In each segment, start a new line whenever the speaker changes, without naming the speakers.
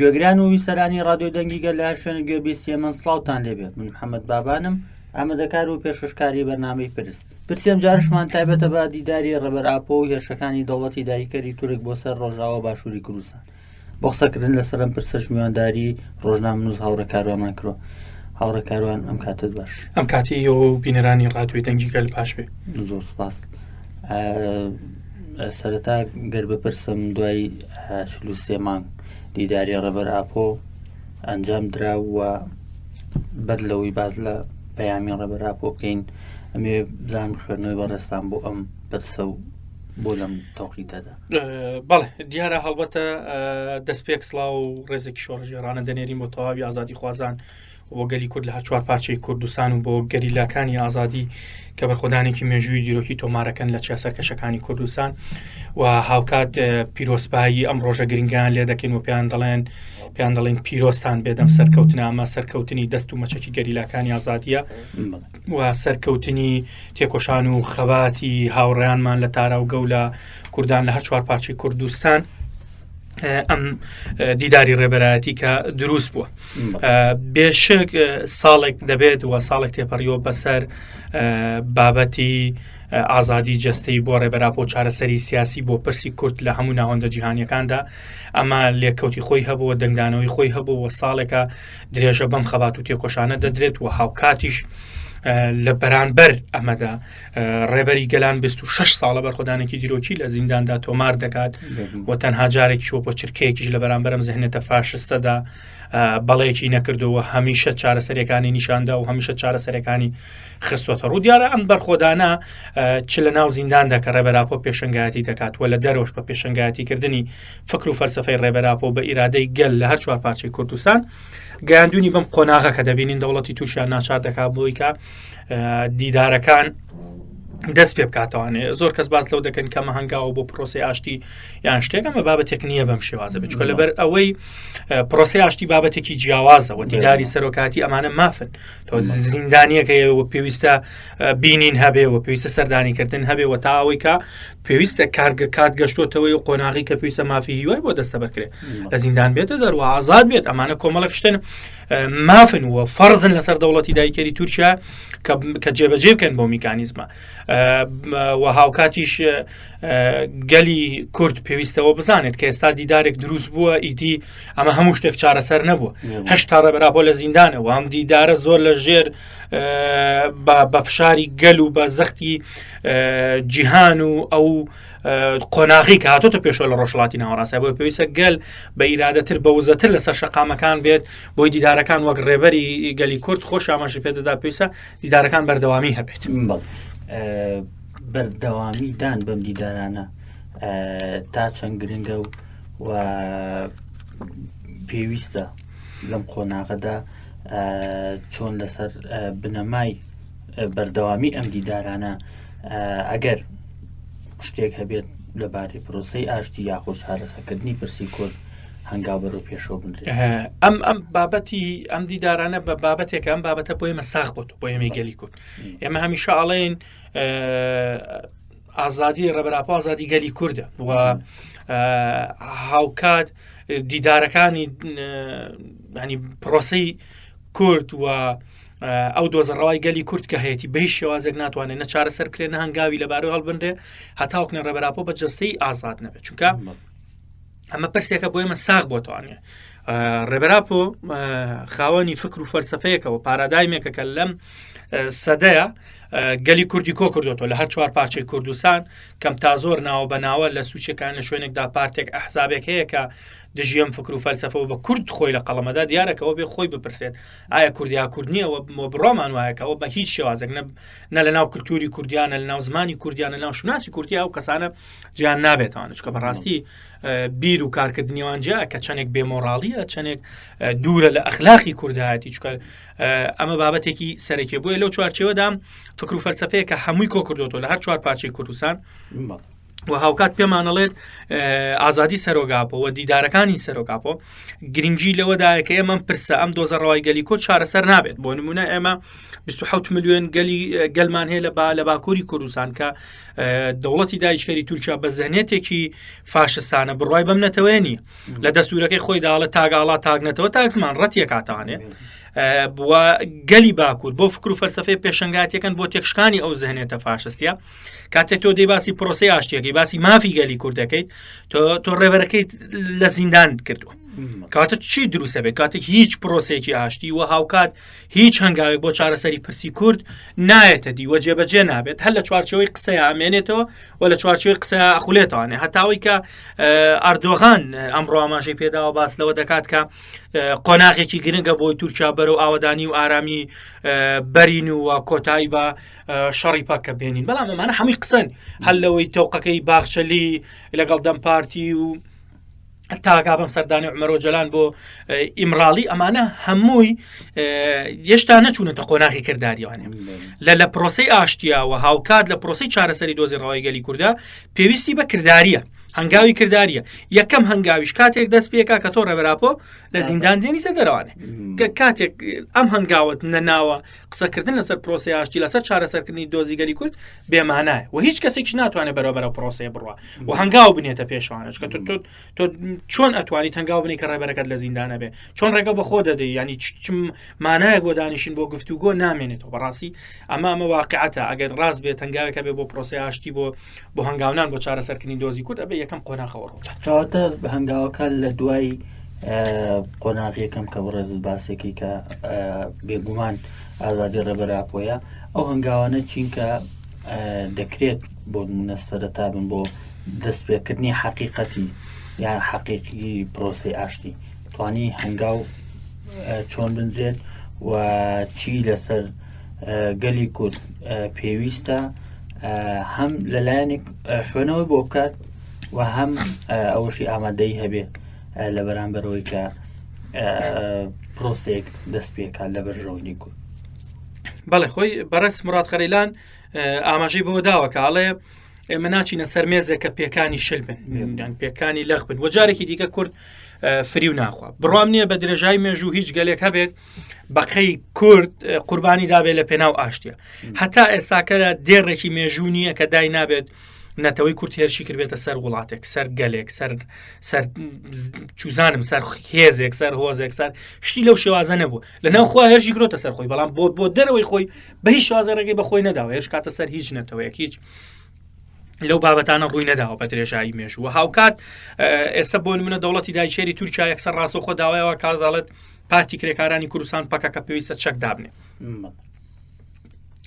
گوێگران و ویسەرانی ڕادیۆی دەنگی گەل لە هەر شوێنێک گوێ بیستی من سڵاوتان لێبێت من محەممەد بابانم ئامادەکار و پێشکەشکاری بەرنامەی پرس پرسی ئەم جارشمان تایبەتە بە دیداری ڕێبەر ئاپۆ و هێرشەکانی دەوڵەتی داگیرکەری تورک بۆ سەر ڕۆژاوا باشووری کوردستان بۆ قسەکردن لەسەر ئەم پرسەش میوانداری ڕۆژنامەنووس هاوڕێ کاروانمان کردووە. هاوڕێ کاروان ئەم کاتت باش.
ئەم کاتی ئێوە و بینەرانی ڕادیۆی دەنگی گەل باش بێ.
زۆر سپاس. سەرەتا گەر بپرسم دوای 43 مانگ دیداری ڕێبەر ئاپۆ ئەنجام درا و بەر لەوەی باز لە پەیامی ڕێبەر ئاپۆ بکەین ئەمێ بزانم خوێندنەوەی بەڕێزتان بۆ ئەم پرسە و بۆ لەم تەوقیتەدا.
بەڵێ دیارە هەڵبەتە دەستپێک سڵاو و ڕێزێکی شۆڕشگێڕانە دەنێرین بۆ تەواوی ئازادی خوازان بۆ گەلی کورد لە هەر چوار پارچەی کوردستان و بۆ گەریلاکانی ئازادی کە بەرخۆدانێکی مێژووی دیرۆکی تۆمارەکەن لە چیا سەرکەشەکانی کوردستان و هاوکات پیرۆزبایی ئەم ڕۆژە گرنگیان لێ دەکەین و پێیان دەڵێن پێیان دەڵێن پیرۆستان بێدەم سەرکەوتنامە سەرکەوتنی دەست و مەچەکی گەریلاکانی ئازادیە و سەرکەوتنی تێکۆشان و خەباتی هاوڕێیانمان لە تاراوگە و لە کوردان لە هەر چوار پارچەی کوردستان ئەم دیداری ڕێبەرایەتی کە دروست بووە بێشک ساڵێک دەبێت و ساڵێک تێپەڕیەوە بەسەر بابەتی ئازادی جەستەی بۆ ڕێبەراپۆ چارەسەری سیاسی بۆ پرسی کورد لە هەموو ناوەندە جیهانیەکاندا ئەمە لێکەوتی خۆی هەبووە دەنگدانەوەی خۆی هەبوو و ساڵێکە درێژە بەم خەبات و تێکۆشانە دەدرێت و هاوکاتیش لە بەرانبەر ئەمەدا ڕێبەری گەلان 26 ساڵە بەرخۆدانێکی دیرۆکی لە زینداندا تۆمار دەکات و تەنها جارێکی وەکۆ چرکەیەکیش لە بەرامبەرم زهنێتە فاشستەدا بەڵێکی نەکردەوە هەمیشە چارەسەرەکانی نیشاندا و هەمیشە چارەسەرەکانی خستوەتە ڕوو دیارە ئەم بەرخۆدانە چ لە ناو زینداندا کە ڕێبەراپۆ پێشنگایەتی دەکات و لە دەرەوەش بە پێشنگایەتیکردنی فکر و فەلسفەی ڕێبەراپۆ بە ئیرادەی گەل لە هەر چوار پارچەی کوردستان گەیاندونی بەم قۆناغە کە دەبینین دەوڵەتی تورکیا ناچار دەکات بۆی کە دیدارەکان دەست پێ بکاتوانێ زۆر کەس باس لەو دەکەن کەمە هەنگاوە بۆ پرۆسی ئاشتی یان شتێک ئەمە بابەتێک نییە بەم شێوازە بچکە لەبەر ئەوەی پرۆسی ئاشتی بابەتێکی جیاوازەوە دیداری سەرۆکاتی ئەمانە مافن تۆ زیندانیەکە و پێویستە بینین هەبێ و پێویستە سەردانیکردن هەبێ و تا ئەوەی کە پێویستە کارگە کات گەشتۆتەوەی و قۆناغی کە پێویستە مافی هیوای بۆ دەستەبەر کرێ لە زیندان بێتە دەروە ئازاد بێت ئەمانە کۆمەڵک شتن مافن و فەرزن لەسەر دەوڵەتی دایکەری تورکیا کە جێبەجێ بکەن بۆ میکانیزمە و هاوکاتیش گەلی کورد پێویستەوە بزانێت کە ئێستا دیدارێک دروست بووە ئیدی ئەمە هەموو شتێک چارەسەر نەبووە هەشتا ڕێبەراپۆ لە زیندانەوە ئەم دیدارە زۆر لە ژێر بە فشاری گەل و بە زەختی جیهان و ئەو قۆناغی کە هاتۆتە پێشەوە لە ڕۆژهەڵاتی ناوەڕاستە بۆی پێویستە گەل بە ئیرادەتر بە وزەتر لەسەر شەقامەکان بێت بۆی دیدارەکان وەک ڕێبەری گەلی کورد خۆش ئاماژە پێدەدا پێویستە دیدارەکان بەردەوامی هەبێت.
بەردەوامی دان بەم دیدارانە تا چەند گرنگە و و پێویستە لەم قۆناغەدا چۆن لەسەر بنەمای بەردەوامی ئەم دیدارانە ئەگەر شتێک هەبێت لەبارەی پرۆسەی ئاشتی یاخود چارەسەکردنی پرسی کورد هەنگاو بەرەو پێشەوە بنرێت.
ئەم ئەم بابەتی ئەم دیدارانە بە بابەتێکە ئەم بابەتە بۆ ئێمە ساغ بۆ بۆ ئێمەی گەلی کورد ئێمە هەمیشە ئاڵێن ئازادی ڕێبەراپۆ ئازادی گەلی کوردە و هاوکات دیدارەکانی ینی پرۆسی کورد و ئەو دۆزە ڕەوای گەلی کورد کە هەیەی بە هیچ شێوازێک ناتوانێت نە چارەسەر کرێ نە هەنگاوی لەبارەی هەڵبنرێ هەتاوکنە ڕێبەراپۆ بە جەستەی ئازاد نەبێت چونکە ئەمە پرسێکە بۆ ئێمە ساغ بۆتوانێ ڕێبەراپۆ خاوەنی فکر و فەلسفەیەکەوە پارادایمێکە کە لەم سەدەیە گەلی کوردی کۆ کردوەوە لە هەر چوار پارچەی کوردستان کەم تا زۆر ناوە بە ناوە لە سوچەکان لە شوێنێکدا پارتێک ئەحزابێک هەیە کە دژیم فکر و فەلسفەوە بە کورد خۆی لە قەڵەمەدا دیارەکەەوە بێ خۆی بپرسێت ئایا کوردیا کورد نییە و بڕۆمان وایەکەوە بە هیچ شێوازێک نە لە ناو کللتوری کوردیانە لە ناو زمانی کوردیانە ناو شوناسی کوردی ئەو کەسانە جیان نابێتەوە چکە بەڕاستی بیر و کارکردنیوان جیا کە چەندێک بێمۆراڵیە چەندێک دوورە لە ئەخلاقی کوردایەتی چکە ئەمە بابەتێکی سەرەکی بۆیە لەو چوارچێوەدا فکر و فەلسفەیە کە هەمووی کۆ کردوەوە لە هەر چوار پارچەی کوردستان. و هاوکات پێمانەڵێت ئازادی سەرۆگاپۆ و دیدارەکانی سەرۆکاپۆ گرنگی لەوەدایە کە ئێمە پرسە ئەم دۆزە ڕەوای گەلی کورد چارەسەر نابێت بۆ نمونە ئێمە 27 میلیۆن گەلی گەلمان هەیە لە با لە باکووری کوردستان کە دەوڵەتی دایکەری تورکیا بە زەنێتێکی فاشستانە بڕای بەم نەتەوەیە نیە لە دەستورەکەی خۆی داڵە تاگاڵا تاگنەتەوە تاک زمان ڕەتیەکاتانێ بووە گەلی باکوور بۆ فکر و فەلسفەی پێشنگاتیەکەن بۆ تێکشکانی ئەو زهنێتە فاشستە کاتێک تۆ دەی باسی پرۆسی ئاشتیەکەی باسی مافی گەلی کورد دەکەیت تۆ تۆ ڕێبەرەکەیت لە زیندان کردووە کاتە چی دروستە بێت کاتێک هیچ پرۆسێکی ئاشتی و هاوکات هیچ هەنگاوێک بۆ چارەسەری پرسی کورد نایەتە دی وە جێبەجێ نابێت هەر لە چوارچەوەی قسەیە ئەمێنێتەوە و لە چوارچەوەی قسە ئەخولێتوانێ هەتاوەی کە ئەردۆغان ئەمڕۆ ئاماژەی پێداوە باس لەوە دەکات کە قۆناغێکی گرنگە بۆی تورکیا بەرەو ئاوەدانی و ئارامی بەرین و کۆتایی بە شەڕی پەکە بێنین بەڵام ئەمانە هەمووی قسەن هەر لەوەی تەوقەکەی باخچەلی لەگەڵ دەم پارتی و تاگا بەم سەردانی عمەرۆ جەلان بۆ ئیمراڵی ئەمانە هەمووی هێشتا نەچوونەتە قۆناغی کردداریوانێ لە لە پرۆسی ئاشتیاوە هاوکات لە پرۆسی چارەسەری دۆزی ڕەوای گەلی کووردا پێویستی بە کردداریە هەنگاوی کردداریە یەکەم هەنگاویش کاتێک دەست پێکا کە تۆ ڕێبەراپۆ لە زیندان دێنیتە دەرەوانێ کە کاتێک ئەم هەنگاوت نەناوە قسەکردن لەسەر پرۆسی ئاشتی لەسەر چارەسەرکردنی دۆزی گەلی کورد بێمانایە و هیچ کەسێکش ناتوانێت بەرەو بەرەو پرۆسەیە بڕوا و هەنگاو بنێتە پێشوانش کە تۆ تۆ چۆن ئەتوانی هەنگاو بنی کە ڕێبەرەکەت لە زیندانە بێ چۆن ڕێگە بە خۆ دەدەی ینی چ مانایەک بۆ دانیشین بۆ گفتوگۆ نامێنێتەوە بەڕاستی ئەمە ئەمە واقعەتە ئەگەر ڕاست بێت هەنگاوێکە بێ بۆ پرۆسی ئاشتی بۆ بۆ هەنگاونان بۆ چارەسەرکردنی دۆزی کورد ئەبێ یەکەم قۆناخەوە ڕوودا
کەواتە هەنگاوەکە لە دوای قۆناغ یەکەم کە بەڕێزت باسێکی کە بێگومان ئازادی ڕێبەراپۆیە ئەو هەنگاوانە چین کە دەکرێت بۆ نمونە سەرەتا بن بۆ دەستپێکردنی حەقیقەتی یان حەقیقی پرۆسی ئاشتی توانی هەنگاو چۆن بنرێت و چی لەسەر گەلی کورد پێویستە هەم لەلایەنێک خوێنەوەی بۆ بکات و هەم ئەوەشی ئامادەی هەبێ لە بەرامبەرەوەی کە پرۆسێک دەست پێکات لە بەرژەوەندی کورد
بەڵێ خۆی بەڕێز مراد قەرەیلان ئاماژەی بەوە داوە کە ئەڵێ ئێمە ناچینە سەر مێزێک کە پێکانی شل بن یان پێکانی لەخ بن و جارێکی دیکە کورد فریو ناخوا بڕوام نییە بە درێژای مێژوو هیچ گەلێک هەبێت بەقەی کورد قوربانی دابێت لە پێناو ئاشتیە هەتا ئێستاکە دێڕێکی مێژوو نییە کە دای نابێت نەتەوەی کورد هێرشی کردبێتە سەر وڵاتێک سەر گەلێک سەر سەر چوزانم سەر هێزێک سەر هۆزێک سەر شتی لەو شێوازە نەبوو لە ناو خوا هێرشی گرۆتە سەر خۆی بەڵام بۆ بۆ دەرەوەی خۆی بە هیچ شازە ڕێگەی بە خۆی نەداوە هێرش کاتە سەر هیچ نەتەوەیەک هیچ لەو بابەتانە ڕووی نەداوە بە درێژایی مێژوو هاوکات ئێستا بۆ نمونە دەوڵەتی دایچێری تورکیا یەکسەر ڕاستەوخۆ داوایەوە کار دەڵێت پارتی کرێکارانی کوردستان پەکەکە پێویستە چەک دابنێ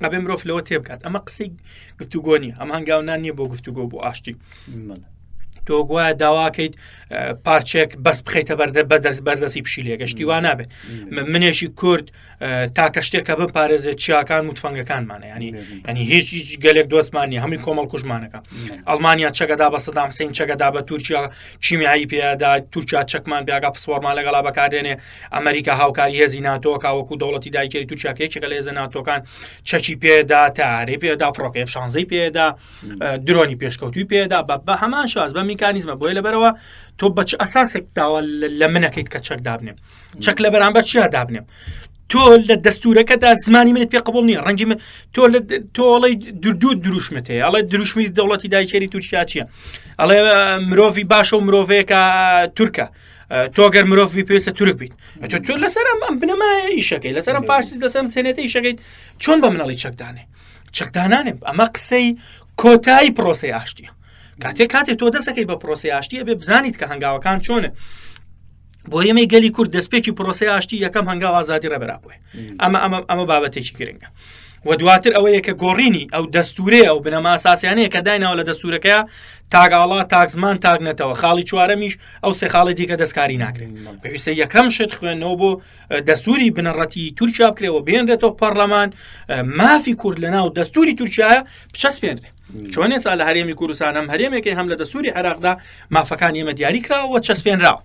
ئەبێ مرۆڤ لەوە تێبکات ئەمە قسەی گفتوگۆ نیە ئەم هەنگاونان نییە بۆ گفتوگۆ بۆ ئاشتی تۆ گوایە داواکەیت پارچێک بەس بخیتە بەردە بەدەست بەردەستی پشیلێکە شتی وا نابێت منێکی کورد تاکە شتێک کە بپارێزێت چیاکان و تفەنگەکانمانە ینی ینی هیچ هیچ گەلێک دۆستمان نیە هەمووی کۆمەڵ کوژمانەکە ئەڵمانیا چەکەدا بە سەدام حسین چەکەدا بە تورکیا کیمیایی پێدا تورکیا چەکمان پیاگا فسوەرمان لەگەڵا بەکاردێنێ ئەمریکا هاوکاری هێزی ناتۆکە وەکو دەوڵەتی دایکەری تورکیا کە یەکێکە لە هێزە ناتۆکان چەکی پێدا تارەی پێدا فڕۆکە ئێف شانزەی پێدا درۆنی پێشکەوتوی پێدا بە بە هەمان شاز بە میکانیزمە بۆیە لەبەرەوە تۆ بە چ ئەساسێک داوا لە منەکەیت کە چەک دابنێم چەک لە بەرامبەر چیا دابنێم تۆ لە دەستورەکەدا زمانی منت پێ قبول نییە ڕەنگی من تۆ لە تۆڵی دوو دروشمت هەیە ئەڵێ دروشمی دەوڵەتی دایکەری تورکیا چییە ئەڵێ مرۆڤی باشە و مرۆڤەیەکە تورکە تۆ گەر مرۆڤ بی پێویستە تورک بیت تۆ تۆ لەسەر ئەم ئەم بنەمایە ئیشەکەی لەسەر ئەم فاشیست لەسەر ئەم سێنێتە ئیشەکەیت چۆن بە منەڵی چەکدانێ چەکدانانێ ئەمە قسەی کۆتایی پرۆسەی ئاشتیە کاتێک کاتێک تۆ دەسەکەی بە پرۆسەی ئاشتیە بێ بزانیت کە هەنگاوەکان چۆنە بۆ ئێمەی گەلی کورد دەستپێکی پرۆسەی ئاشتی یەکەم هەنگاو ئازادی ڕێبەر ئاپۆیە ئەمە ئەمە ئەمە بابەتێکی گرنگە و دواتر ئەوەیە کە گۆڕینی ئەو دەستورەیە ئەو بنەما ئەساسیانەیە کە دایناوە لە دەستورەکەیە تاگاڵا تاکزمان تاک نەتەوە خاڵی چوارەمیش ئەو سێ خاڵی دیکە دەستکاری ناکرێت پێویستە یەکەم شت خوێندنەوە بۆ دەستوری بنەڕەتی تورکیا بکرێەوە بێنرێتەوە پەرلەمان مافی کورد لە ناو دەستوری تورکیا بچەسپێنرێت چۆن ئێستا لە هەرێمی کوردستان هەم هەرێمێکی هەم لە دەستوری عێراقدا مافەکانی ئێمە دیاری کراوە چەسپێنراوە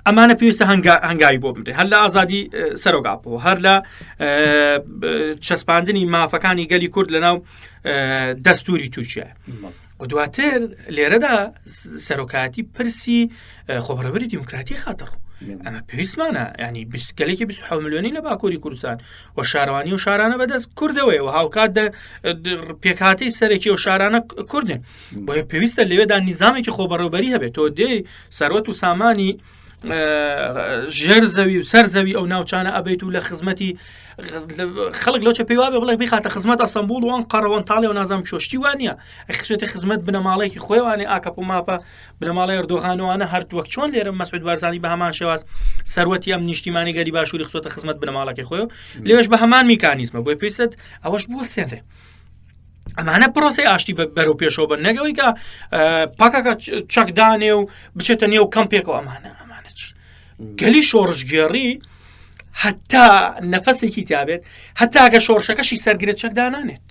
ئەمانە پێویستە هەنگاوی بۆ بنرێت هەر لە ئازادی سەرۆک ئاپۆ هەر لە چەسپاندنی مافەکانی گەلی کورد لەناو دەستوری تورکیا. و دواتر لێرەدا سەرۆکایەتی پرسی خۆبەڕێوەبەری دیموکراتی خاتەڕوو ئەمە پێویستمانە ینی گەلێکی 26 میلیۆنی لە باکووری کوردستان و شارەوانی و شارانە بەدەست کوردەوەی و هاوکات پێکهاتەی سەرەکی و شارانە کوردن بۆیە پێویستە لەوێدا نیزامێکی خۆبەڕێوبەری هەبێت تۆ دێ سەروەت و سامانی ژێر زەوی و سەر زەوی ئەو ناوچانە ئەبیت و لە خزمەتی خەڵک لەوچە پێی وابێ بڵێ بخاتە خزمەت ئەسەمبول وان قەڕەوەن تاڵێ و نازام شۆشتی وانە خسێتە خزمەت بنەماڵێکی خۆیوانێ ئاکەپ و ماپە بنەماڵی ئەردۆغانوانە هەر وەک چۆن لێرە مەسعود بارزانی بە هەمان شێواز سەروەتی ئەم نیشتیمانی گەلی باشووری خسۆتە خزمەت بنەماڵەکەی خۆی لێش بە هەمان میکانیزمە بۆی پێویست ئەوەش بوەسێنرێ ئەمانە پرۆسی ئاشتی بەرەو پێشەوە بن نەگەوەی کە پاکەکە چەکدانێ و بچێتە نێو کەمپێکەوە ئەمانە ئەمانە گەلی شۆڕشگێڕی هەتا نەفەسێکی تابێت هەتاگە شۆڕشەکەشی سەرگرێت چەکدانانێت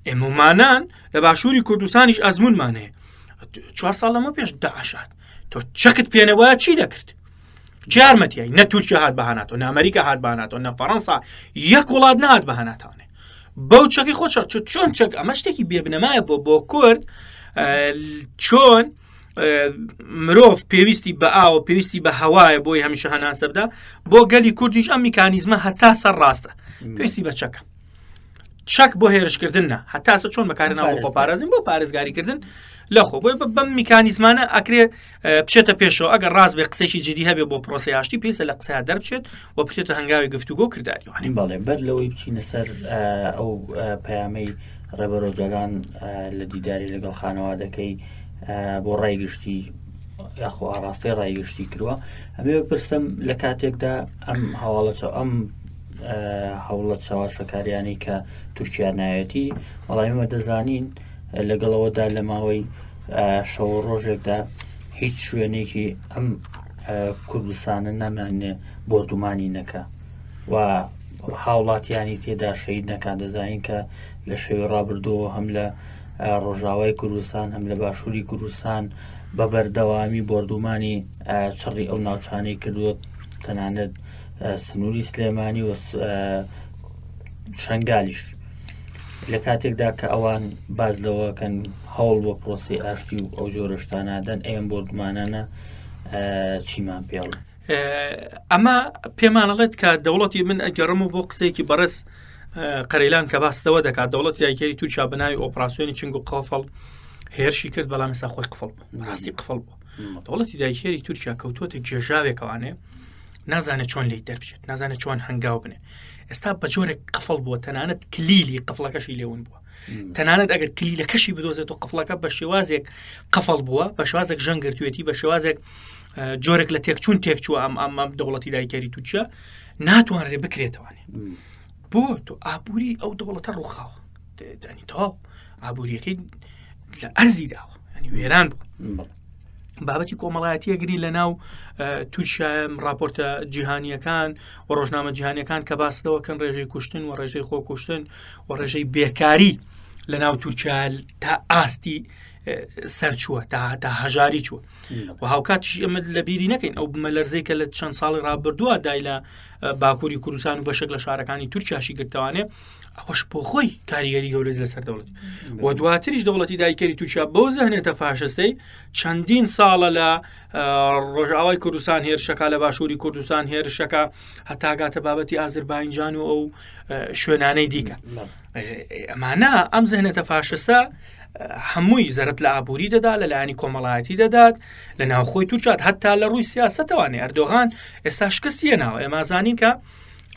ئێمەمانان لە باشووری کوردستانیش ئەزمونمان هەیە چوار ساڵ لەمە پێش داعشات تۆ چەکت پێنەوە چی دەکرد یارمەتیای نە تورکیا هات بەهاناتەوە نە ئەمریکا هات بەهاناتەوە نە فەڕەنسا یەک وڵات نهات بەهاناتانێ بەو چەکی خۆ چەک چۆن چەک ئەمە شتێکی بێبنەمایە بۆ بۆ کورد چۆن مرۆڤ پێویستی بە ئاوە پێویستی بە هەوایە بۆی هەمیشە هەناسە بدا بۆ گەلی کوردیش ئەم میکانیزمە هەتا سەر ڕاستە پێویستی بە چەکە چەک بۆ هێرشکردن نا هەتا سە چۆن بەکارە ناو خۆ پارێزین بۆ پارێزگاریکردن لە خۆ بۆی بەم میکانیزمانە ئەکرێ بچێتە پێشەوە ئەگەر ڕاست بێ قسێکی جدی هەبێ بۆ پرۆسی ئاشتی پێویستە لە قسەیا دەربچێت و بچێتە هەنگاوی گفتوگۆ کرداری
وانی بەڵێ بەر لەوەی بچینە سەر ئەو پەیامەی ڕێبەر ئۆجالان لە دیداری لەگەڵ خانەوادەکەی بۆ ڕای گشتی یاخۆ ئاراستەی ڕای گشتی کردووە ئەمێ بپرسم لە کاتێکدا ئەم هەواڵە ئەم هەوڵە چاواشەکاریانی کە تورکیا نایەتی بەڵام ئێمە دەزانین لەگەڵەوەدا لە ماوەی شەو ڕۆژێکدا هیچ شوێنێکی ئەم کوردستانە نامانێ بۆردومانی نەکە و هاوڵاتیانی تێدا شەید نەکان دەزانین کە لە شەوی ڕابردووە هەم لە ڕۆژاوای کوردستان هەم لە باشووری کوردستان بە بەردەوامی بۆردومانی چڕی ئەو ناوچانەی کردووە تەنانەت سنووری سلێمانی و شنگالیش لە کاتێکدا کە ئەوان باز لەوەکەن هەوڵ بۆ پرۆسی ئاشتی و ئەو جۆرەشتانادەن ئەم بۆردومانانە چیمان پێڵ
ئەمە پێمانەڵێت کە دەوڵەتی من ئەگەڕم و بۆ قسەیەکی بەڕێز قەرەیلان کە باس لەوە دەکات دەوڵەت یاکێری تورکیا بە ناوی ئۆپراسیۆنی چنگ و قەفڵ هێرشی کرد بەڵام ئێستا خۆی قفڵ بوو ڕاستی قفڵ بوو دەوڵەتی دایکێری تورکیا کەوتووەتە گێژاوێکەوانێ نازانێت چۆن لی دەربچێت نازانێت چۆن هەنگاو بنێ ئێستا بە جۆرێک قفڵ بووە تەنانەت کلیلی قفڵەکەشی لێون بووە تەنانەت ئەگەر کلیلەکەشی بدۆزێت و قفڵەکە بە شێوازێک قفڵ بووە بە شێوازێک ژەنگرتوێتی بە شێوازێک جۆرێک لە تێکچوون تێکچووە ئەم ئەم ئەم دەوڵەتی دایکەری تورکیا ناتوانرێت بکرێتەوانێ بۆ تۆ ئابووری ئەو دەوڵەتە ڕووخاوە دانی تەواو ئابووریەکەی لە ئەرزی داوە ینی وێران بوو بابەتی کۆمەڵایەتیە گری لە ناو تورکیا راپۆرتە جیهانیەکان و ڕۆژنامە جیهانیەکان کە باس لەوە کەن ڕێژەی کوشتن و ڕێژەی خۆکوشتن و ڕێژەی بێکاری لە ناو تورکیا تا ئاستی سەرچووە تا تا هەژاری چووە و هاوکاتیش ئەمە لە بیری نەکەین ئەو بمەلەرزەی کە لە چەند ساڵی ڕابردووە دای لە باکووری کوردستان و بەشێک لە شارەکانی تورکیاشی گرتوانێ ئەوەش بۆ خۆی کاریگەری گەورەی لەسەر دەوڵەت و دواتریش دەوڵەتی دایکەری تورکیا بەو زەهنێتە فاشستەی چەندین ساڵە لە ڕۆژئاوای کوردستان هێرشەکە لە باشووری کوردستان هێرشەکە هەتاگاتە بابەتی ئازربایجان و ئەو شوێنانەی دیکە ئەمانە ئەم زەهنێتە فاشستە هەمووی زەرت لە ئابووری دەدا لە لایەنی کۆمەڵایەتی دەدات لە ناوخۆی تورکات هەتا لە ڕووی سیاستەوانێ ئەردۆغان ئێستا شکستی ناوە ئێمازانین کە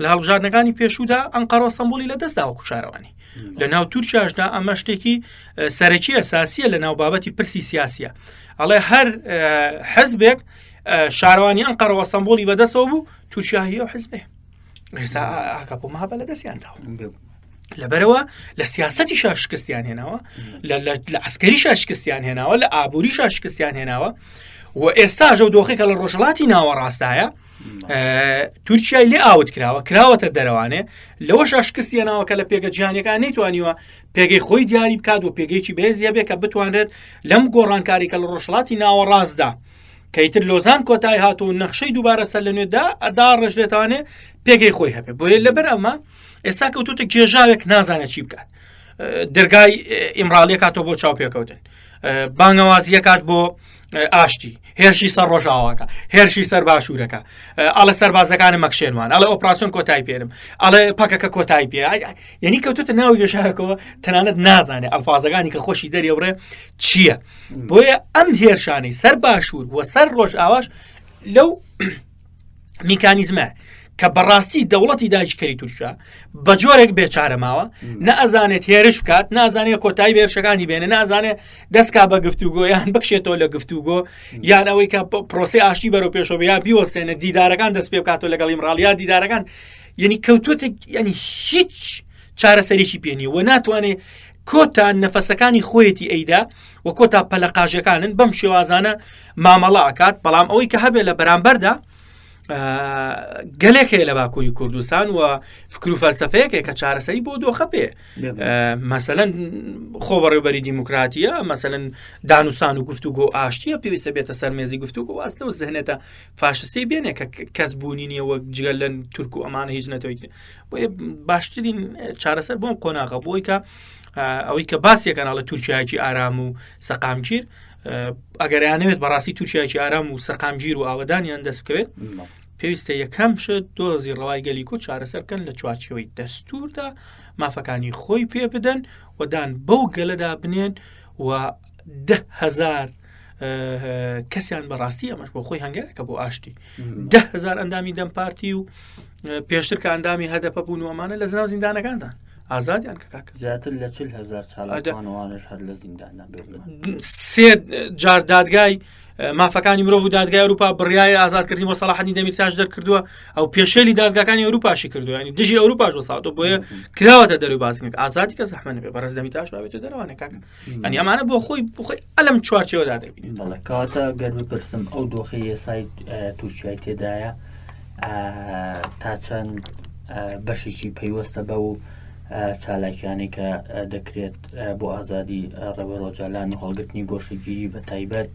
لە هەڵبژاردنەکانی پێشوودا ئەنقەرە سەمبولی لە دەستدا وەکو شارەوانی لە ناو تورکیاشدا ئەمە شتێکی سەرەکی ئەساسیە لە ناو بابەتی پرسی سیاسیە ئەڵێ هەر حزبێک شارەوانی ئەنقەرەوە سەمبولی بەدەستەوە بوو تورکیا هی ئەو حزبێ ئێستا ئاکاپۆ مەهەپە لە دەستیان داوە لەبەرەوە لە سیاستی شا شکستیان هێناوە لە عسکەری شا شکستیان هێناوە لە ئابووری شا شکستیان هێناوە و ئێستاژە و دۆخێکە لە ڕۆژهڵاتی ناوەڕاستایە تورکیای لێ ئاوت کراوە کراوەتە دەرەوانێ لەوە شکستی ناوە کە لە پێگە جیهانەکان نەیتوانیوە پێگەی خۆی دیاری بکات و پێگەیەکی بەهێزیە بێ کە بتوانرێت لەم گۆڕانکاری کە لە ڕۆژهڵاتی ناوەڕاستدا کەیتر لۆزان کۆتای هات و نەخشەی دووبارە سەر لە نوێدا ئەدا ڕێژێتوانێ پێگەی خۆی هەبێ بۆیە لەبەر ئەمە ئێستا کەوتوتە گێژاوێک نازانێت چی بکات. دەرگای ئیمرالیە کاتەوە بۆ چاوپێکەوتن بانگەوازیە کات بۆ ئاشتی هێرشی سەر ڕۆژاواکە هێرشی سەر باشوورەکە ئەڵە سەربازەکانە مەکشێنوان ئەڵێ ئۆپراسیۆن کۆتای پێرم ئەڵێ پەکەکە کۆتای پێ یعنی کەوتوتە ناو گێشاکەوە تەنانەت نازانێ ئەلفازەکانی کە خۆشی دەریەوڕێ چییە بۆیە ئەم هێرشانەی سەر باشوور و سەر ڕۆژئاواش لەو میکانیزمە کە بەڕاستی دەوڵەتی داگیرکەری تورکیا بە جۆرێک بێچارە ماوە نەئەزانێت هێرش بکات نازانێت کۆتایی بێرشەکانی بێنێ نازانێت دەستکا بە گفتوگۆ یان بکشێتەوە لە گفتوگۆ یان ئەوەی کە پرۆسی ئاشتی بەرەو پێشەوە یان بیوەستێنە دیدارەکان دەست پێ بکاتەوە لەگەڵ ئیمراڵیا دیدارەکان یعنی کەوتوتە ینی هیچ چارەسەرێکی پێ نیە و ناتوانێت کۆتا نەفەسەکانی خۆیەتی ئەیدا و کۆتا پەلەقاژەکانن بەم شێوازانە مامەڵە ئەکات بەڵام ئەوەی کە هەبێت لە بەرامبەردا گەلێک هەیە لە باکووری کوردستان و فکر و فەلسفەیەکێک کە چارەسەری بۆ دۆخە پێ مەسەەن خۆ بەڕێوبەری دیموکراتیە مەسەن دانوسان و گفتوگۆ ئاشتیە پێویستە بێتە سەر مێزی گفتوگۆ واز لەو زهنێتە فاشسی بێنێ کە کەس بوونی نییە وەک جگە لە تورک و ئەمانە هیچ نەتەوەی بۆیە باشترین چارەسەر بۆم قۆناغە بۆی کە ئەوەی کە باسیەکەن ئەڵە تورکایەکی ئارام و سەقامگیر ئەگەریانەوێت بەڕاستی تورکایەکی ئارام و سەقامگیر و ئاوەدانیان دەست بکەوێت پێویستە یەکەم شت دۆزی ڕەوای گەلی کورد چارەسەر بکەن لە چوارچێوەی دەستوردا مافەکانی خۆی پێ بدەن و دان بەو گەلەدا بنێن و دههزار کەسیان بەڕاستی ئەمەش بۆ خۆی هەنگاوێکە بۆ ئاشتی دههزار ئەندامی دەم پارتی و پێشتر کە ئەندامی هەدەپە بوون و ئەمانە لە زناو زیندانەکاندان ئازادیان کە کاکە
زیاتر لە 40 هزار چالاکوانوانش هەر لە زینداندا
سێ جار دادگای مافەکانی مرۆڤ و دادگای ئەوروپا بڕیای ئازادکردنی بۆ سەڵاحەدین دەمیرتاش دەرکردووە ئەو پێشێلی دادگاکانی ئەوروپاشی کردووە ینی دژی ئەوروپاش وەساوتەوە بۆیە کراوەتە دەروی بازنێک ئازادی کە زەحمە نەبێ بەڕێز دەمیرتاش بابێتە دەرەوانە کاکە ینی ئەمانە بۆ خۆی بخۆی ئەلم چوارچێوەدا دەبینین
بەڵێ کەواتە گەر بپرسم ئەو دۆخی یەسای تورکیای تێدایە تا چەند بەشێکی پەیوەستە بە و چالاکیانەی کە دەکرێت بۆ ئازادی ڕێبەر ئۆجالان و هەڵگرتنی گۆشەگیری بە تایبەت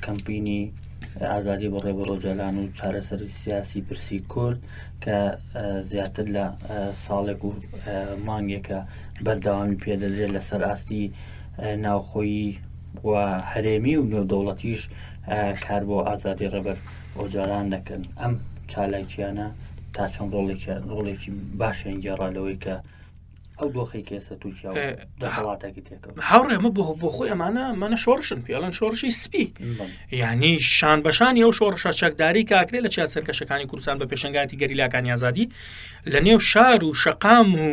کەمپینی ئازادی بۆ ڕێبەر ئۆجالان و چارەسەری سیاسی پرسی کورد کە زیاتر لە ساڵێک و مانگێکە بەردەوامی پێدەدرێت لەسەر ئاستی ناوخۆیی و هەرێمی و نێودەوڵەتیش کار بۆ ئازادی ڕێبەر ئۆجالان دەکەن ئەم چالاکیانە تا چەند ڕۆڵێکیان ڕۆڵێکی باشیان گێڕا لەوەی کە ئەو دۆخی کە ئێستا تورکیا و دەسەڵاتێکی تێکەوت
هاوڕێ ئەمە بۆ بۆ خۆی ئەمانە ئەمانە شۆڕشن پێڵەن شۆڕشی سپی یعنی شان بەشانی ئەو شۆڕشە چەکداری کاکرێ لە چیا سەرکەشەکانی کوردستان بە پێشنگاتی گەریلاکانی ئازادی لە نێو شار و شەقام و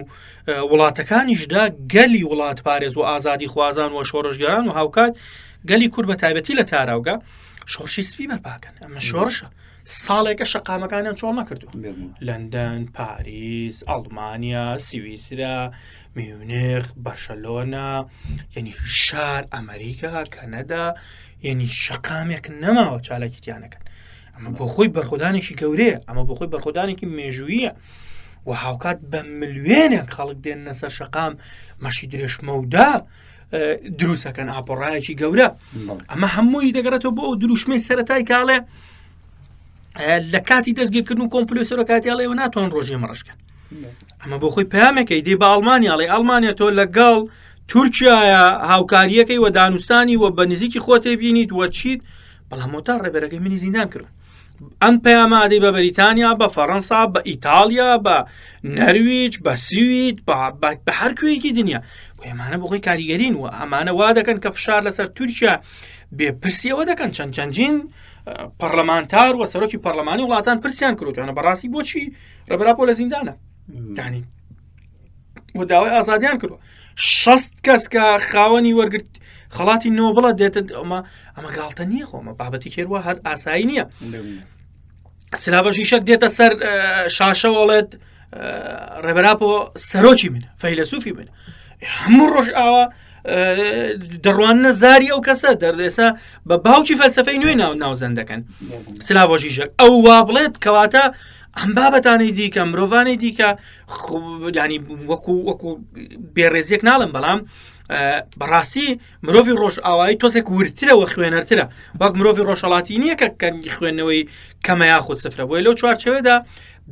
وڵاتەکانیشدا گەلی وڵات پارێز و ئازادی خوازان و شۆڕشگەران و هاوکات گەلی کورد بە تایبەتی لە تاراوگە شۆڕشی سپی بەرپاکەن ئەمە شۆڕشە ساڵێکە شەقامەکانیان چۆڵ نەکردووە لەندەن پاریس ئەڵمانیا سویسرا میونخ بەرشەلۆنە یعنی شار ئەمریکا کەنەدا یعنی شەقامێک نەماوە چالاکیتیانەکەن ئەمە بۆ خۆی بەرخۆدانێکی گەورەیە ئەمە بۆ خۆی بەرخۆدانێکی مێژوویە و هاوکات بە ملیێنێک خەڵک دێنە سەر شەقام مەشی درێژمەودا دروستەکەن ئاپۆڕایەکی گەورە ئەمە هەمووی دەگەڕێتەوە بۆ ئەو دروشمەی سەتای کاڵێ لە کاتی دەستگیرکردن و کۆمپلۆی سەرۆکاتی ئەڵێ و ناتوان ڕۆژێ مەڕشکەن ئەمە بۆ خۆی پامێکەی دێ بە ئەڵمانیا ئەڵێ ئەڵمانیا تۆ لەگەڵ تورکیایە هاوکاریەکەی و دانوستانی و بە نزیکی خۆتێ بینیت وە چیت بەڵام مۆتا ڕێبەرەکەی منی زیندان کرد ئەم پەیامە ئەدەی بە بەریتانیا بە فەڕەنسا بە ئیتاڵیا بە نەرویج بە سوید بە هەر کوێیەکی دنیا بۆ ئەمانە بۆ خۆی کاریگەرین و ئەمانە وا دەکەن کە فشار لەسەر تورکیا بێ پرسیەوە دەکەن چەند چەندین پەرلەمانتار و سەرۆکی پەرلەمانی وڵاتان پرسیان کردوانە بەڕاستی بۆچی ڕێبەراپۆ لە زیندانە یعنی و داوای ئازادیان کردوە شەست کەس کە خاوەنی وەرگرت خەڵاتی نۆبڵە دێتە ئەمە ئەمە گاڵتە نییە خۆمە بابەتی کێروە هەر ئاسایی نییە سلاڤەشیشەک دێتە سەر شاشەوەڵێت ڕێبەراپۆ سەرۆکی من فەیلەسوفی من هەموو ڕۆژ ئاوا دەڕواننە زاری ئەو کەسە دەردێسا بە باوکی فەلسفەی نوێ ناو ناوزەند دەکەن سلاڤۆژیژەک ئەو وا بڵێت کەواتە ئەم بابەتانەی دیکە مرۆڤانی دیکە ینی وەکو وەکو بێڕێزیەک ناڵم بەڵام بەڕاستی مرۆڤی ڕۆژئاوایی تۆزێک ورترەوە خوێنەرترە وەک مرۆڤی ڕۆژهڵاتی نییە کە کەنگی خوێندنەوەی کەمە یاخود سفرە بۆیە لەو چوارچەوەدا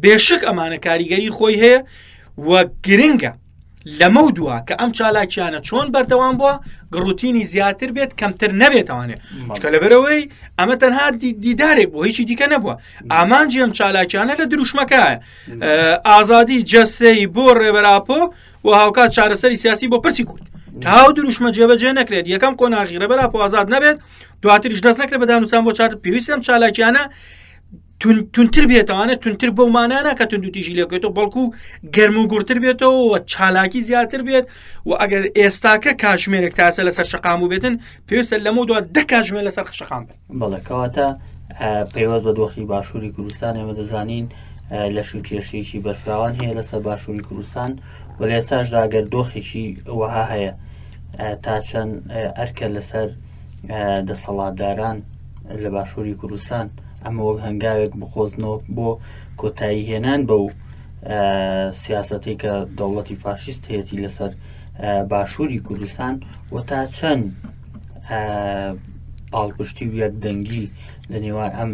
بێشک ئەمانە کاریگەری خۆی هەیە و گرنگە. لەمە و دووە کە ئەم چالاکیانە چۆن بەردەوام بووە گڕوتینی زیاتر بێت کەمتر نەبێتوانێ چکە لەبەرەوەی ئەمە تەنها دیدارێک بۆ هیچی دیکە نەبووە ئامانجی ئەم چالاکیانە لە دروشمەکە ئازادی جەسەی بۆ ڕێبەراپۆ و هاوکات چارەسەری سیاسی بۆ پرسی کورد تاو دروشمە جێبەجێ نەکرێت یەکەم قۆناغی ڕێبەر ئاپۆ ئازاد نەبێت دواتریش دەست نەکرێت بە دانوسان بۆ چات پێویستم چالاکیانە تونتر بێتوانێت تونتر بەو مانانە کە توندوتیژی لێکێتەوە بەڵکو گەرم و گوڕتر بێتەوە و چالاکی زیاتر بێت و ئەگەر ئێستاکە کاژمێرێک تاسە لەسەر شقام و بێتن پێویستە لەمە دو دە کاژمێر لەسەر شقام بن
بەڵێ کەواتە پەیوەست بە دۆخی باشووری کوردستان ئێمە دەزانین لەش و کێشەیەکی بەرفراوان هەیە لەسەر باشووری کوردستان و لە ئێستاشدا گەر دۆخێکی وەها هەیە تا چەند ئەرکە لەسەر دەسەڵاتداران لە باشووری کوردستان ئەمە وەک هەنگاوێک بقۆزنەوە بۆ کۆتایی هێنان بەو سیاسەتی کە دەوڵەتی فاشیست هەیەی لەسەر باشووری کوردستان و تا چەند پاڵپشتی و یەکدەنگی لە نێوان ئەم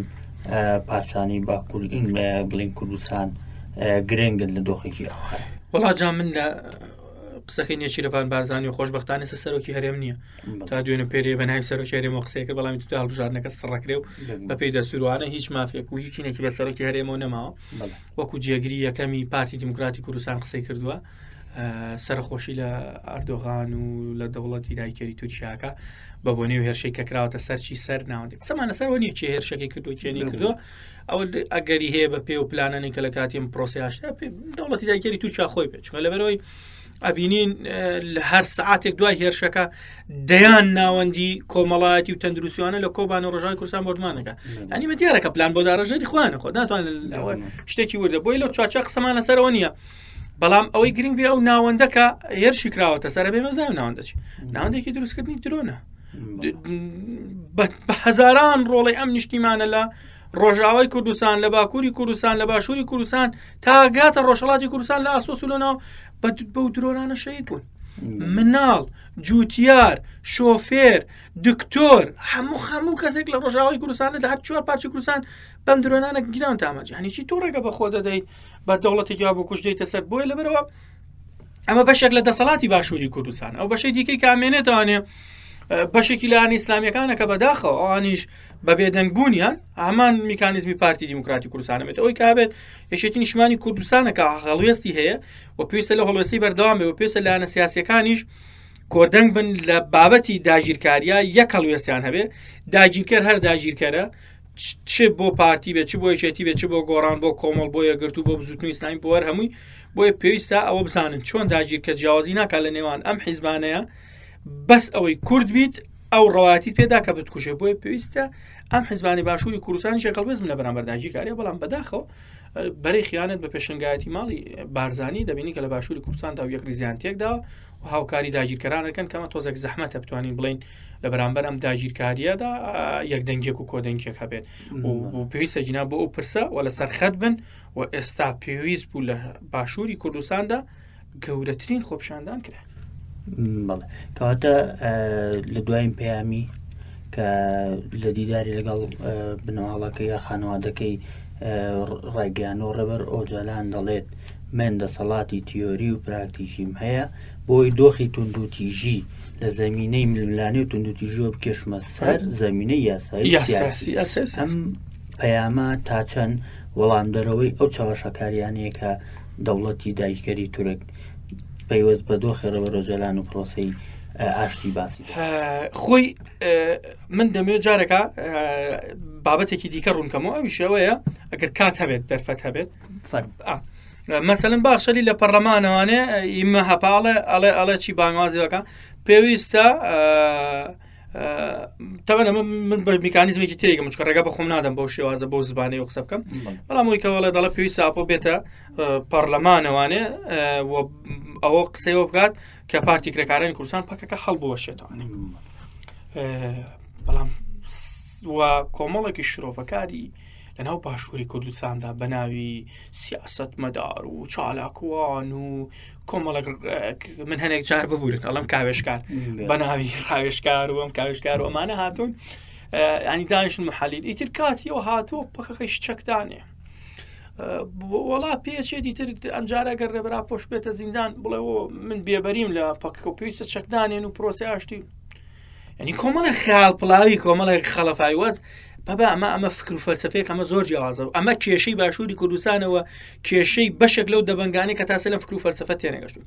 پارچانەی باکوور بڵین کوردستان گرنگن لە دۆخێکی ئەوها.
وڵا جا من لە قسەکەی نێچیرەڤان بارزانانی و خۆشببختانە سە سەرۆکی هەرێم نییە تا دوێنە پێرێ بە ناوی سەرۆکی هەرێمەوە قسەی کرد بەڵام تو هەڵبژاردنەکە سڕەکرێ و بەپێی دەستوروانە هیچ مافێک و هیچینێکی بە سەرۆکی هەرێمەوە نەماوە وەکو جێگری یەکەمی پارتی دیموکراتی کوردستان قسەی کردووە سەرخۆشی لە ئەردۆغان و لە دەوڵەتی دایکەری تورکیاکە بە بۆنەی و هێرشێک کە کراوەتە سەرچی سەر ناوەندی قسەمان لەسەرەوە نیە چێ هێرشەکەی کردو چێنی کردو ئەوە ئەگەری هەیە بە پێ و پلانانی کە لە کاتیم پرۆسیاشتا دەوڵەتی دایکەری تورکیا خۆی بێت چونکە لەبەرەوەی ئەبینین لە هەر سعاتێک دوای هێرشەکە دەیان ناوەندی کۆمەڵایەتی و تەندروستیانە لە کۆبان و ڕژای کوردستان بۆردمانەکە ینی مە دیارە کە پلان بۆ داڕژەری خوانە خۆ ناتوانن شتێکی وردە بۆی لەو چوارچە قسەمان لەسەرەوە نییە بەڵام ئەوەی گرنگ بێ ئەو ناوەندەکە هێرشی کراوەتە سەر بێ مەزای ناوەندە چی ناوەندێکی دروستکردنی درۆنە بە هەزاران ڕۆڵی ئەم نیشتیمانە لە ڕۆژاوای کوردستان لە باکووری کوردستان لە باشووری کوردستان تا گاتە ڕۆژهڵاتی کوردستان لە ئاسۆس و لەناو بەو درۆنانە شەید بوون مناڵ جوتیار شۆفێر دکتۆر هەموو هەموو کەسێک لە ڕۆژاوای کوردستان لە هەر چوار پارچی کوردستان بەم درۆنانە گیران تامەجی هەنیچی تۆ ڕێگە بە خۆ دەدەیت بە دەوڵەتێکی وا بکوژ دێتە سەر بۆیە لەبەرەوە ئەمە بەشێک لە دەسەڵاتی باشووری کوردستان ئەو بەشەی دیکەی کامێنێتوانێ بەشێکی لایەن ئیسلامیەکانە کە بەداخەوە ئەوانیش بە بێدەنگ بوونیان هەمان میکانیزمی پارتی دیموکراتی کوردستانە بێت ئەوەی کابێت یەکێتی نیشتمانی کوردستانە کە هەڵوێستی هەیە و پێویستە لە هەڵوێستی بەردەوام بێ و پێویستە لایەنە سیاسیەکانیش کۆدەنگ بن لە بابەتی داگیرکاریە یەک هەڵوێستیان هەبێ داگیرکەر هەر داگیرکەرە چ بۆ پارتی بێت چ بۆ یەکێتی بێت چ بۆ گۆڕان بۆ کۆمەڵ بۆ یەکگرتوو بۆ بزوتنەوەی ئیسلامی بۆ هەر هەمووی بۆیە پێویستە ئەوە بزانن چۆن داگیرکە جیاوازی ناکات لە نێوان ئەم حیزبانەیە بەس ئەوەی کورد بیت ئەو ڕەوایەتی پێدا کە بتکوژێ بۆیە پێویستە ئەم حزبانی باشووری کوردستانی شێکەڵبزم لە بەرامبەر داگیرکاریە بەڵام بەداخەوە بەرەی خیانەت بە پێشنگایەتی ماڵی بارزانی دەبینی کە لە باشووری کوردستاندا و یەکریزیان تێکدا و هاوکاری داگیرکەران دەکەن کەمە تۆزێک زەحمەتە بتوانین بڵین لە بەرامبەر ئەم داگیرکاریەدا یەکدەنگێک و کۆدەنگێک هەبێت و پێویستە گینا بۆ ئەو پرسە و لەسەر خەت بن و ئێستا پێویست بوو لە باشووری کوردستاندا گەورەترین خۆپشاندان کرا.
بەڵێ کەواتە لە دوایین پەیامی کە لە دیداری لەگەڵ بنەماڵەکە یا خانەوادەکەی ڕایگەیانەوە ڕێبەر ئۆجالان دەڵێت من دەسەڵاتی تیۆری و پراکتیکیم هەیە بۆی دۆخی توندوتیژی لە زمینەی ململانێ و توندوتیژیەوە بکێشمە سەر زمینەی یاسایی سیاسی ئەم پەیامە تا چەند وەڵامدەرەوەی ئەو چەواشەکاریانەیە کە دەوڵەتی داگیرکەری تورک پەیوەست بە دۆخی ڕێبەر ئۆجالان و پرۆسەی ئاشتی باسی
خۆی من دەمەوێت جارەکە بابەتێکی دیکە ڕوونکەمەوە ئەویشەوەیە ئەگەر کات هەبێت دەرفەت هەبێت مەسەلەن باخشەلی لە پەرلەمانەوانێ ئیمە هەپاڵێ ئەڵێ ئەڵێ چی بانگوازیەکە پێویستە تەوەن ئەمە من بە میکانیزمێکی تێگەم چکە ڕێگە بە خۆم نادەم بەو شێوازە بەو زبانەی و قسە بکەم بەڵام ئەوی کەوەڵێ دەڵێ پێویستە ئاپۆ بێتە پەرلەمانەوانێ ئەوە قسەیەوە بکات کە پارتی کرێکارانی کوردستان پەکەکە هەڵبوەشێتوانێ بەڵام و کۆمەڵێکی شرۆڤەکاری لەناو باشووری کوردستاندا بە ناوی سیاست مەدار و چالاکوان و کۆمەڵێک من هەنێک جار ببورن ئەڵم کاوێشکار بە ناوی ڕاوێشکار و ئەم کاوێشکار و ئەمانە هاتوون ینی دانیشن محلیل ئیتر کاتیەوە هاتووە پەکەکەش چەکدانێ. وەڵا پێچێتی تر ئەمجارە گەر ڕێبەرا پۆش بێتە زیندان بڵێ من بێبەریم لە پەکەکە و پێویستە چەکدانێن و پرۆسی ئاشتی ینی کۆمەڵە خیاڵ پڵاوی کۆمەڵێک خەڵەفای وەز بابا ئەمە ئەمە فکر و فەلسفەیەک ئەمە زۆر جیاوازە و ئەمە کێشەی باشووری کوردستانەوە کێشەی بەشێک لەو دەبەنگانی کە تاسە لەم فکر و فەلسفە تێنەگەشتون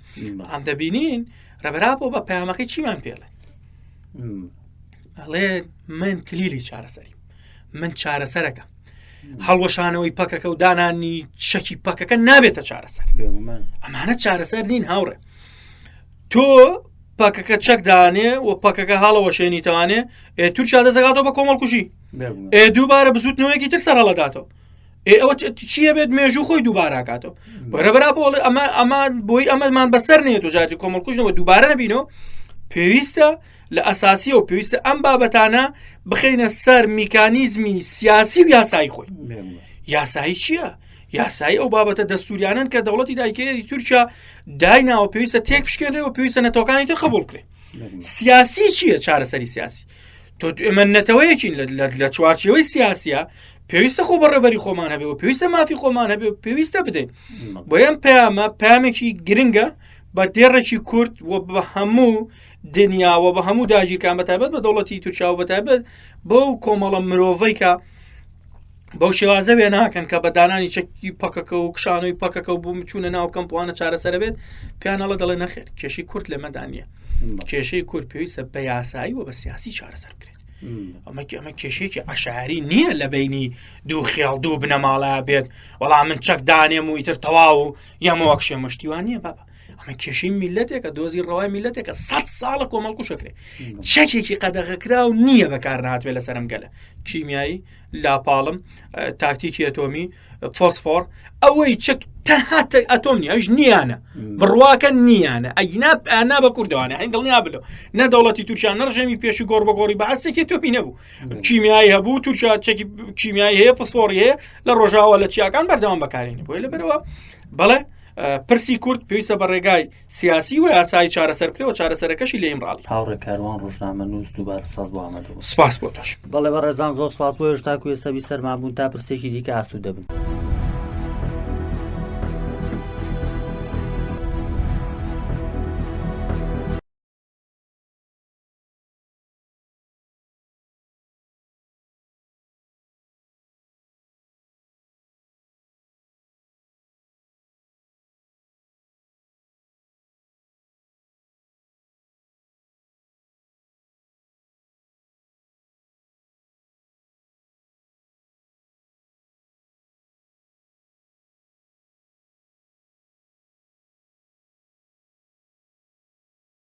ئەم دەبینین ڕێبەراپۆ بە پەیامەکەی چیمان پێڵێ ئەڵێ من کلیلی چارەسەری من چارەسەرەکە هەڵوەشانەوەی پەکەکە و دانانی چەکی پەکەکە نابێتە چارەسەر ئەمانە چارەسەر نین هاوڕێ تۆ پەکەکە چەک دانێ و پەکەکە هەڵەوەشێنیتوانێ تورکیا دەزەگاتەوە بە کۆمەڵکوژی ئێ دووبارە بزوتنەوەیەکی تر سەرهەڵەداتەوە ئێ ئەوە چییە بێت مێژوو خۆی دووباراکاتەوە بەرەبەرا بۆڵێ ئەمە ئەمە بۆی ئەمەمان بەسەر نێت و جاتی کۆمەڵکوژنەوە دووبارە نەبینەوە پێویستە لە ئەساسیەوە پێویستە ئەم بابەتانە بخینە سەر میکانیزمی سیاسی و یاسایی خۆی یاسایی چییە؟ یاسایی ئەو بابەتە دەستوریانن کە دەوڵەتی دایکەری تورکیا دایناوە پێویستە تێک بشکێنرێ و پێویستە نەتەوەکانی تر قبول کرێ سیاسی چییە چارەسەری سیاسی تۆ ئێمە نەتەوەیەکین لە چوارچێوەی سیاسیە پێویستە خۆ بەڕێبەری خۆمان هەبێ و پێویستە مافی خۆمان هەبێ و پێویستە بدەین بۆ ئەم پەیامە پامێکی گرنگە بە دێڕێکی کورت و بە هەموو دنیاوە بە هەموو داگیرکان بە تایبەت بە دەوڵەتی تورکیا و بە تایبەت بەو کۆمەڵە مرۆڤەی کە بەو شێوازە وێ ناکەن کە بە دانانی چەکی پەکەکە و کشانەوەی پەکەکە و بووم چوونە ناو کەمپوانە چارەسەرە بێت پیانەڵە دەڵێ نەخێر کێشی کورد لەمەدا نییە کێشەی کورد پێویستە بە یاسایی و بە سیاسی چارەسەر بکرێت ئەمە ئەمە کێشێکی عشاری نییە لە بینی دوو خێڵ دوو بنەماڵە بێت وەڵام من چەک دانێم و ئیتر تەواو و یەمەوە کشێ مشتیوان نییە بابا ئەمە کێشەی میلەتێکە دۆزی ڕەوای میلەتێکە سە ساڵە کۆمەڵ کوشەکرێ چەکێکی قەدەغەکراو نییە بەکار نهاتوێ لەسەرم گەلە کیمیایی لاپاڵم تاکتیکی ئەتۆمی فۆسفۆر ئەوەی چەک تەنها ئەتۆم نیە ئەوش نییانە بڕواکە نییانە ئەگینا ئانا بە کوردوانە هەین دڵنیا بلو نە دەوڵەتی تورکیا نەڕژێمی پێشی گۆڕ بە گۆڕی بەعسێکی تۆمی نەبوو کیمیایی هەبوو تورکیا چەکی کیمیایی هەیە فسفۆڕی هەیە لە ڕۆژاوە لە چیاکان بەردەوام بەکارێنی بۆیە لەبەرەوە بەڵێ پرسی کورد پێویستە بە ڕێگای سیاسی و یاسایی چارەسەر بکرێ و چارەسەرەکەشی لە ئیمراڵی.
هاوڕێ کاروان ڕۆژنامەنووس دووبارە سپاس بۆ ئامادەبوون.
سپاس بۆ تۆش.
بەڵێ بەڕێزان زۆر سپاس بۆ ئێوەش تاکو ئێستا بیسەرمان بوون تا پرسێکی دیکە ئاسوودە بن.